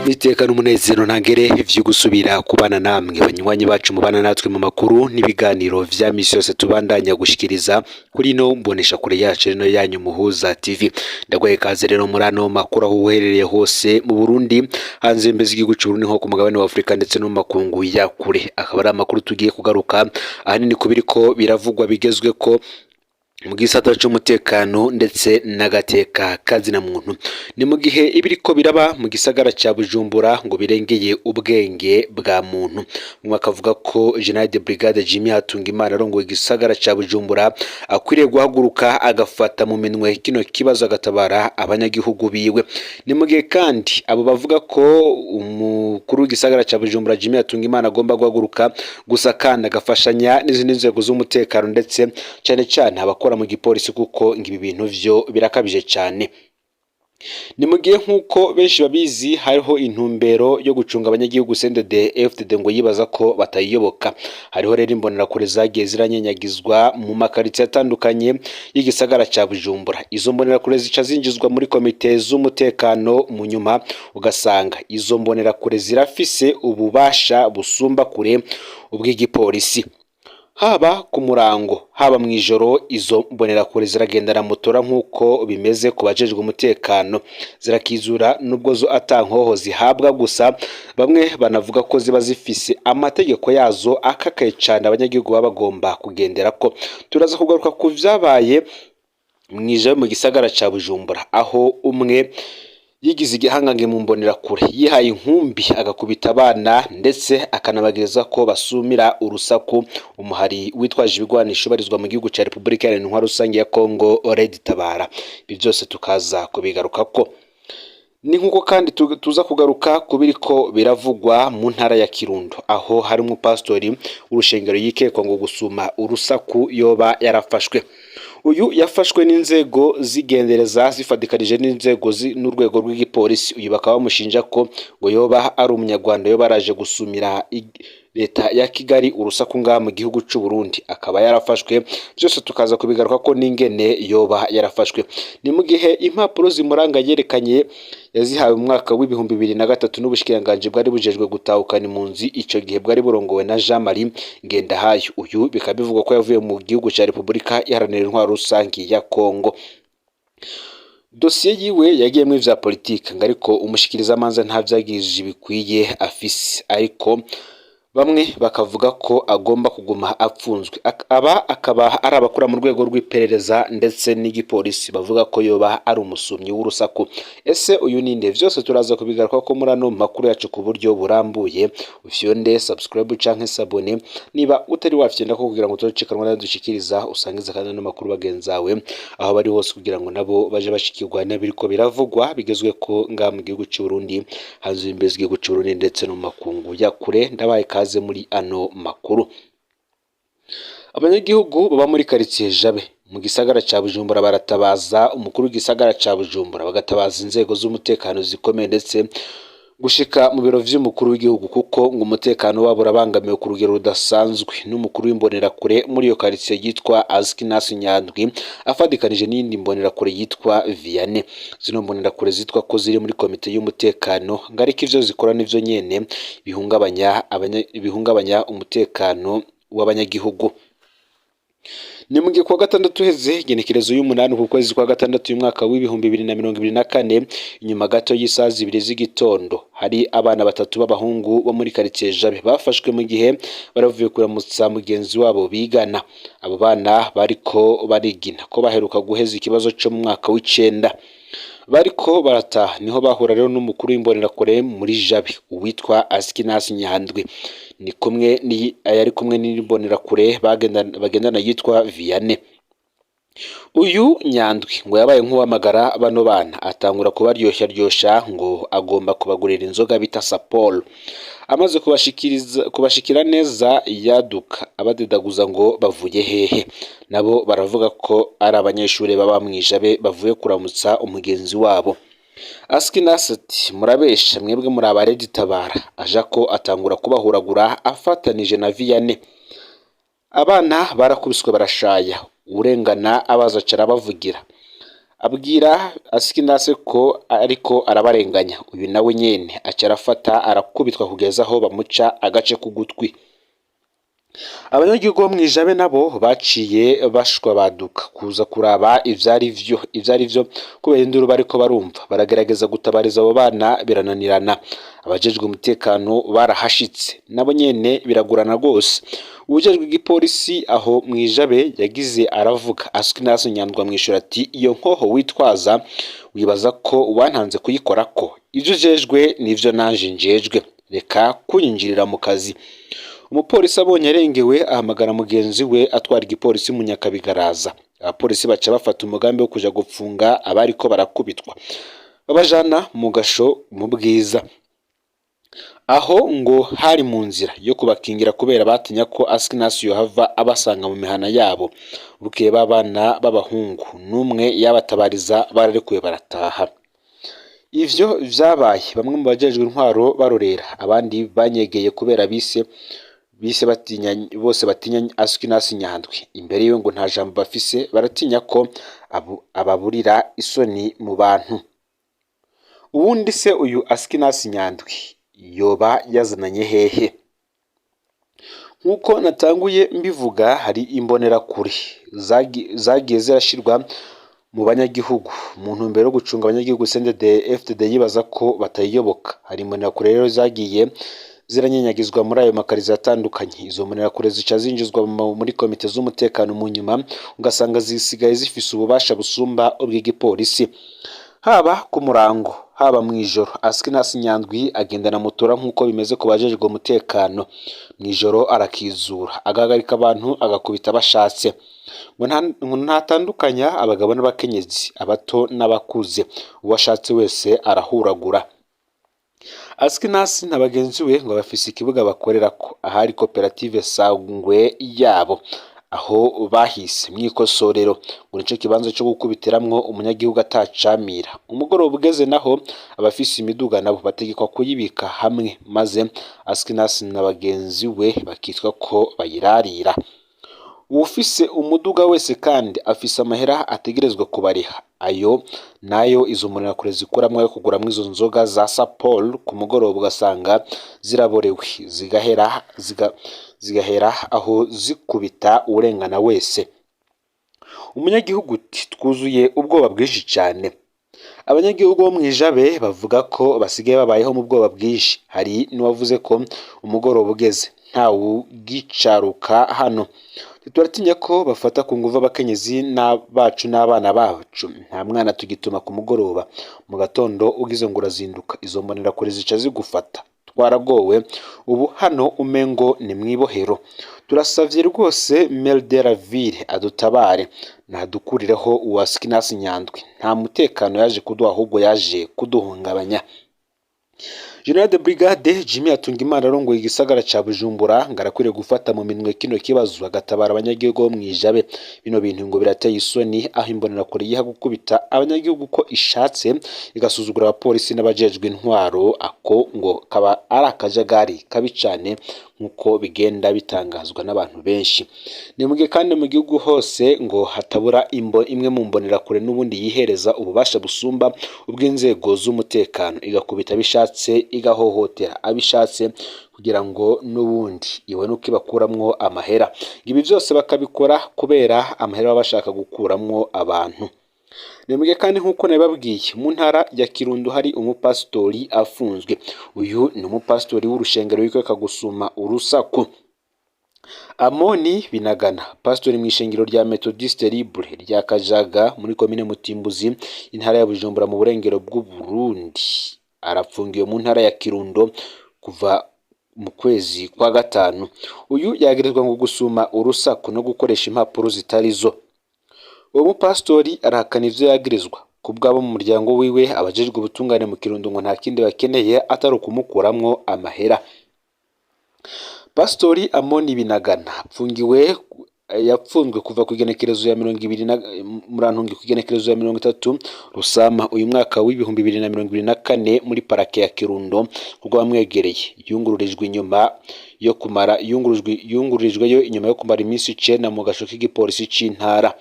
Iteka n'umunezero ntangere vyo gusubira kubana namwe, banywanyi bacu mubana natwe mu makuru n'ibiganiro vya misi yose tubandanya gushikiriza kuri ino mbonesha kure yacu, rino yanyu Muhuza TV. Ndaguhaye ikaze rero muri ano makuru, aho uherereye hose mu Burundi, hanze y'imbibe z'igihugu c'Uburundi, nko ku mugabane wa Afurika ndetse no mu makungu ya kure. Akaba ari amakuru tugiye kugaruka ahanini ku biriko biravugwa bigezweko mu gisata c'umutekano ndetse n'agateka kazina muntu. Ni mu gihe ibiriko biraba mu gisagara ca Bujumbura ngo birengeye ubwenge bwa muntu. Mwe akavuga ko General de Brigade Jimmy Hatungimana arongoye igisagara ca Bujumbura akwiriye guhaguruka agafata mu minwe kino kibazo, agatabara abanyagihugu biwe. Ni mu gihe kandi abo bavuga ko umukuru w'igisagara ca Bujumbura Jimmy Hatungimana agomba guhaguruka gusa kandi agafashanya n'izindi nzego z'umutekano, ndetse cane cane abakora mu gipolisi, kuko ngo ibi bintu vyo birakabije cane. Ni mu gihe, nk'uko benshi babizi, hariho intumbero yo gucunga abanyagihugu CNDD FDD ngo yibaza ko batayiyoboka. Hariho rero imbonerakure zagiye ziranyanyagizwa mu makaritsiye atandukanye y'igisagara ca Bujumbura. Izo mbonerakure zica zinjizwa muri komite z'umutekano, mu nyuma ugasanga izo mbonerakure zirafise ububasha busumba kure ubw'igipolisi. Haba ku murango, haba mw'ijoro, izo mbonerakure ziragendana motora nk'uko bimeze ku bajejwe umutekano, zirakizura nubwo zo ata nkoho zihabwa. Gusa bamwe banavuga ko ziba zifise amategeko yazo akakaye cane abanyagihugu baba bagomba kugenderako. Turaza kugaruka ku vyabaye mw'ijoro mu gisagara ca Bujumbura, aho umwe yigize igihangange mu mbonerakure, yihaye inkumbi, agakubita abana, ndetse akanabagiriza ko basumira urusaku umuhari witwaje ibigwanisho ubarizwa mu gihugu ca Repubulika Iharanira Intwaro Rusange ya Congo, Red Tabara. Ibi byose tukaza kubigarukako. Ni nk'uko kandi tuza kugaruka ku biriko biravugwa mu ntara ya Kirundo, aho hari umupasitori w'urushengero yikekwa ngo gusuma urusaku yoba yarafashwe. Uyu yafashwe n'inzego z'igendereza zifatikanije n'inzego n'urwego rw'igipolisi. Uyu bakaba bamushinja ko ngo yoba ari umunyarwanda, yoba yaraje gusumira leta ya Kigali urusaku ngaha mu gihugu c'u Burundi, akaba yarafashwe. Byose tukaza kubigaruka ko n'ingene yoba yarafashwe. Ni mu gihe impapuro zimuranga yerekanye yazihawe mu mwaka w'2003 n'ubushikiranganji bwari bujejwe gutahukana impunzi, ico gihe bwari burongowe na Jean Marie Ngendahayo. Uyu bikaba bivugwa ko yavuye mu gihugu ca Repubulika Iharanira Intwaro Rusangi ya Kongo. Dosiye yiwe yagiyemwo ivya politike ngo, ariko umushikirizamanza nta vyagirije bikwiye afise, ariko bamwe bakavuga ko agomba kuguma apfunzwe. Aba akaba ari abakora mu rwego rw'iperereza ndetse n'igipolisi bavuga ko yoba ari umusumyi w'urusaku. Ese uyu ninde? Vyose turaza kubigaruka ko muri ano makuru yacu ku buryo burambuye. Ufyonde subscribe canke s'abonner niba utari wafyonda ko, kugira ngo utocikanwa nayo dushikiriza. Usangize kandi ano makuru bagenzawe aho bari hose, kugira ngo nabo baje bashikirwa n'ibiriko biravugwa bigezweko ngaha mu gihugu c'u Burundi, hanze y'imbibe z'igihugu c'u Burundi, ndetse no mu makungu ya kure. Ndabaye ikaze muri ano makuru. Abanyagihugu baba muri karitsiye Jabe mu gisagara ca Bujumbura baratabaza umukuru w'igisagara ca Bujumbura, bagatabaza inzego z'umutekano zikomeye, ndetse gushika mu biro vy'umukuru w'igihugu, kuko ngo umutekano wabo urabangamiwe ku rugero rudasanzwe n'umukuru w'imbonerakure muri iyo karitsiye yitwa Askinas Nyandwi, afadikanije n'iyindi mbonerakure yitwa Vianney. Zino mbonerakure zitwa ko ziri muri komite y'umutekano, ngo ariko ivyo zikora nivyo nyene bihungabanya umutekano w'abanyagihugu. Ni mu gihe kuwa gatandatu uheze, igenekerezo y'umunani ku kwezi kwa gatandatu y'umwaka w'2024, inyuma gato y'isaha 2 z'igitondo, hari abana batatu b'abahungu bo muri karitsiye Jabe bafashwe mu gihe bari bavuye kuramutsa mugenzi wabo bigana. Abo bana bariko barigina ko baheruka guheza ikibazo co mu mwaka w'icenda. Bariko barataha niho bahura rero n'umukuru w'imbonerakure muri Jabe uwitwa Askinas Nyandwi, ni kumwe ni yari kumwe n'imbonerakure bagendana yitwa Vianney. Uyu Nyandwi ngo yabaye nk'uwamagara bano bana, atangura kubaryoshya ngo agomba kubagurira inzoga bita Sapol. Amaze kubashikiriza kubashikira neza, yaduka abadedaguza ngo bavuye hehe. Nabo baravuga ko ari abanyeshuri baba mw'ijabe bavuye kuramutsa umugenzi wabo. Askinas ati: "Murabesha, mwebwe muri aba Red Tabara." Aja ko atangura kubahuragura afatanije na Vianney. Abana barakubiswe barashaya, urengana abaza aca arabavugira. Abwira Asikinase ko ariko arabarenganya. Uyu nawe nyene aca arafata arakubitwa kugeza aho bamuca agace k'ugutwi. Abanyagihugu bo mw'ijabe nabo baciye bashwa baduka kuza kuraba ivyari vyo kubera induru bariko barumva, baragerageza gutabariza abo bana birananirana. Abajejwe umutekano barahashitse nabo nyene biragurana rwose. Uwujejwe igipolisi aho mw'ijabe yagize aravuga, Asikinase Nyandwi amwishura ati: "Iyo nkoho witwaza wibaza ko wantanze kuyikorako? Ivyo ujejwe nivyo nanje njejwe, reka kunyinjirira mu kazi." Umupolisi abonye arengewe ahamagara mugenzi we atwara igipolisi mu Nyakabigaraza. Abapolisi baca bafata umugambi wo kuja gupfunga abariko barakubitwa, babajana mu gasho mu Bwiza. Aho ngo hari mu nzira yo kubakingira kubera batinya ko Asikinasi yohava abasanga mu mihana yabo. Bukeye b'abana b'abahungu n'umwe yabatabariza bararekuwe barataha. Ivyo vyabaye bamwe mu bajejwe intwaro barorera, abandi banyegeye kubera bise batinya, bose batinya Asikinasi Nyandwi. Imbere yiwe ngo nta jambo bafise, baratinya ko ababurira isoni mu bantu. Uwundi se uyu Asikinasi Nyandwi yoba yazananye hehe? Nk'uko natanguye mbivuga, hari imbonerakure zagiye zirashirwa mu banyagihugu mu ntumbero yo gucunga abanyagihugu CNDD FDD yibaza ko batayiyoboka. Hari imbonerakure rero zagiye ziranyenyagizwa muri ayo makaritsiye atandukanye. Izo mbonerakure zica zinjizwa muri komite z'umutekano, mu nyuma ugasanga zisigaye zifise ububasha busumba ubw'igipolisi. Haba ku murango, haba mw'ijoro, Asikinasi Nyandwi agendana mutura nk'uko bimeze ku bajejwe umutekano. Mw'ijoro arakizura, agahagarika abantu, agakubita bashatse. Ngo ntatandukanya abagabo n'abakenyezi, abato n'abakuze, uwo ashatse wese arahuragura. Asikinasi na bagenzi we ngo bafise ikibuga bakorerako ahari koperative Sangwe yabo, aho bahise mw'ikosorero, ngo nico kibanza co gukubitiramwo umunyagihugu atacamira. Umugoroba ugeze naho, abafise imiduga nabo bategekwa kuyibika hamwe, maze Asikinasi na bagenzi we bakitwa ko bayirarira. Uwufise umuduga wese kandi afise amahera ategerezwa kubariha. Ayo nayo izo mbonerakure zikuramwo ayo kuguramwo izo nzoga za Sapol. Ku mugoroba ugasanga ziraborewe, zigahera aho zikubita uwurengana wese. Umunyagihugu uti: "Twuzuye ubwoba bwinshi cane." Abanyagihugu bo mw'ijabe bavuga ko basigaye babayeho mu bwoba bwinshi. Hari n'uwavuze ko umugoroba ugeze ntawugicaruka hano. Turatinya ko bafata ku nguvu abakenyezi bacu n'abana bacu. Nta mwana tugituma ku mugoroba. Mu gatondo ugize ngo urazinduka, izo mbonerakure zica zigufata. Twaragowe, ubu hano umengo ni mw'ibohero. Turasavye rwose maire de la ville adutabare, nadukurireho uwa Asikinasi Nyandwi. Nta mutekano yaje kuduha, ahubwo yaje kuduhungabanya. Général de Brigade Jimmy Hatungimana arongoye igisagara ca Bujumbura ngo arakwiriye gufata mu minwe kino kibazo, agatabara abanyagihugu bo mw'ijabe. Bino bintu ngo birateye isoni, aho imbonerakure yiha gukubita abanyagihugu ko ishatse, igasuzugura abapolisi n'abajejwe intwaro. Ako ngo kaba ari akajagari kabi cane, nk'uko bigenda bitangazwa n'abantu benshi. Ni mu gihe kandi mu gihugu hose ngo hatabura imwe mu mbonerakure n'ubundi yihereza ububasha busumba ubw'inzego z'umutekano, igakubita abishatse, igahohotera abishatse, kugira ngo n'ubundi ibone uko ibakuramwo amahera. Ibi byose bakabikora kubera amahera baba bashaka gukuramwo abantu. Ni mu gihe kandi, nk'uko nabibabwiye, mu ntara ya Kirundo hari umupasitori afunzwe. Uyu ni umupasitori w'urushengero wikeka gusuma urusaku. Amoni Binagana, pasitori mu ishengero rya Methodiste Libre rya Kajaga muri komine Mutimbuzi, intara ya Bujumbura, mu burengero bw'u Burundi, arapfungiwe mu ntara ya Kirundo kuva mu kwezi kwa gatanu. Uyu yagirizwa ngo gusuma urusaku no gukoresha impapuro zitari zo. Uwo mupasitori arahakana ivyo yagirizwa. Ku bw'abo mu muryango wiwe, abajejwe ubutungane mu Kirundo ngo nta kindi bakeneye atari ukumukuramwo amahera. Pasitori Amoni Binagana apfungiwe, yapfunzwe kuva ku igenekerezo ya 20 na murantungi, ku igenekerezo ya 30 Rusama uyu mwaka w'2024 muri parake ya Kirundo, ubwo bamwegereye. Yungururijwe inyuma yo kumara yungururijweyo inyuma yo kumara iminsi 9 mu gasho k'igipolisi c'intara.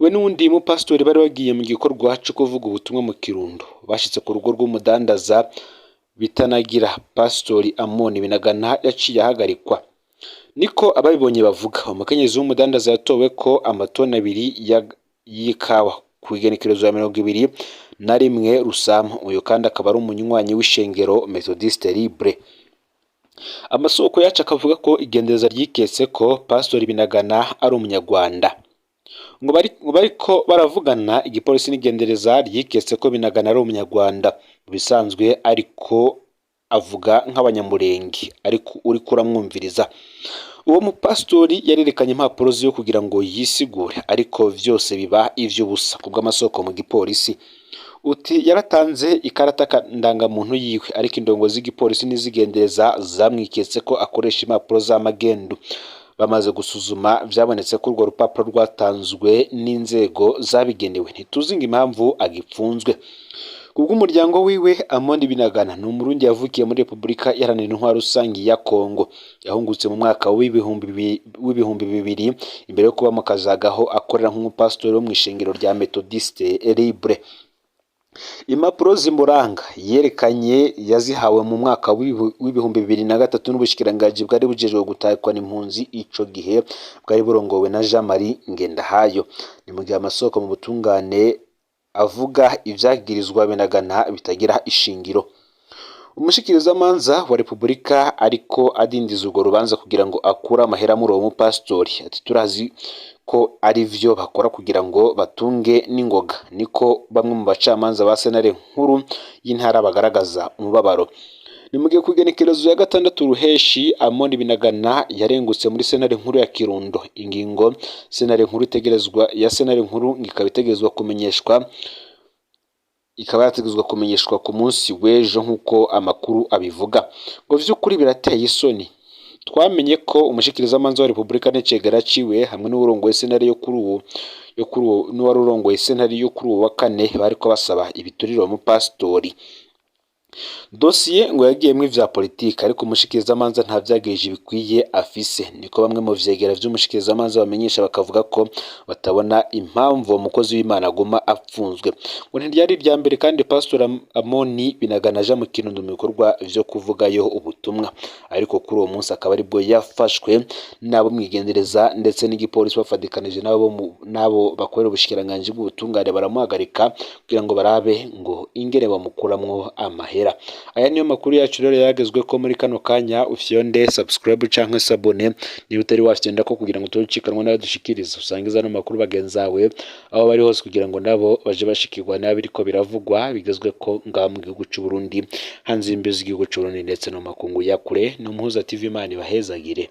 We n'uwundi mupasitori bari bagiye mu gikorwa co kuvuga ubutumwa mu Kirundo. Bashitse ku rugo rw'umudandaza Bitanagira, Pasitori Amoni Binagana yaciye ahagarikwa. Niko ababibonye bavuga. Umukenyezi w'umudandaza yatowe ko amatoni 2 y'ikawa ku igenekerezo ya 21 Rusama. Uyu kandi akaba ari umunywanyi w'ishengero Methodiste Libre. Amasoko yacu akavuga ko igendereza ryiketse ko Pasitori Binagana ari umunyarwanda. Ngo bariko baravugana, igipolisi n'igendereza ryiketse ko Binagana ari umunyarwanda. Mu bisanzwe ariko avuga nk'abanyamurenge, ariko uriko uramwumviriza. Uwo mupasitori yarerekanye impapuro ziwe kugira ngo yisigure, ariko vyose biba ivy'ubusa kubw'amasoko mu gipolisi. Uti yaratanze ikarata ndangamuntu yiwe, ariko indongo z'igipolisi n'izigendereza zamwiketse ko akoresha impapuro z'amagendu. Bamaze gusuzuma vyabonetse ko urwo rupapuro rwatanzwe n'inzego zabigenewe. Ntituzi ngo impamvu agipfunzwe. Kubw'umuryango wiwe, Amoni Binagana ni umurundi yavukiye muri Repubulika Iharanira Intwaro Rusangi ya Kongo. Yahungutse mu mwaka w'2000 imbere yo kuba mu Kazagaho akorera nk'umupasitori wo mw'ishengero rya Methodiste Libre. Impapuro zimuranga yerekanye yazihawe mu mwaka w'2003 n'ubushikiranganji bwari bujejwe gutahukana impunzi ico gihe bwari burongowe na Jean Marie Ngendahayo. Ni mu gihe amasoko mu butungane avuga ivyagirizwa Binagana bitagira ishingiro. Umushikirizamanza wa Repubulika ariko adindiza urwo rubanza kugira ngo akure amahera muri uwo mupasitori. Ati turazi ko ari vyo bakora kugira ngo batunge n'ingoga. Niko bamwe mu bacamanza ba sentare nkuru y'intara bagaragaza umubabaro. Ni mu gihe ku igenekerezo ya 6 Ruheshi Amoni Binagana yarengutse muri sentare nkuru ya Kirundo. Ingingo sentare nkuru itegerezwa ya sentare nkuru ikaba itegerezwa kumenyeshwa ikaba yategerezwa kumenyeshwa ku munsi w'ejo nk'uko amakuru abivuga. Ngo vy'ukuri birateye isoni. Twamenye ko umushikirizamanza wa Repubulika n'icegera ciwe hamwe n'uwurongoye sentare yo kuri uwo yo kuri uwo n'uwari urongoye sentare yo kuri uwo wa kane bariko basaba ibiturire uwo mupasitori. Dosiye ngo yagiyemwo ivya politike, ariko umushikirizamanza nta vyagirije bikwiye afise. Niko bamwe mu vyegera vy'umushikirizamanza bamenyesha, bakavuga ko batabona impamvu uwo mukozi w'Imana aguma apfunzwe. Ngo ntiryari irya mbere kandi Pastor Amoni Binagana aja mu Kirundo mu bikorwa vyo kuvugayo ubutumwa, ariko kuri uwo munsi akaba aribwo yafashwe n'abo mwigendereza ndetse n'igipolisi bafadikanije n'abo bakorera ubushikiranganji bw'ubutungane, baramuhagarika kugira ngo barabe ngo ingene bamukuramwo amahera. Aya niyo makuru yacu rero yagezwe ko muri kano kanya. Ufyonde subscribe canke s'abonner niba utari wafyonda ko kugira ngo utocikanwa n'ayo dushikiriza. Usangiza ano makuru bagenzawe aho bari hose kugira ngo nabo baje bashikirwa n'abiriko biravugwa bigezwe ko ngaha mu gihugu c'u Burundi, hanze y'imbibe z'igihugu c'u Burundi ndetse no mu makungu ya kure. Ni Umuhuza TV, Imana ibahezagire.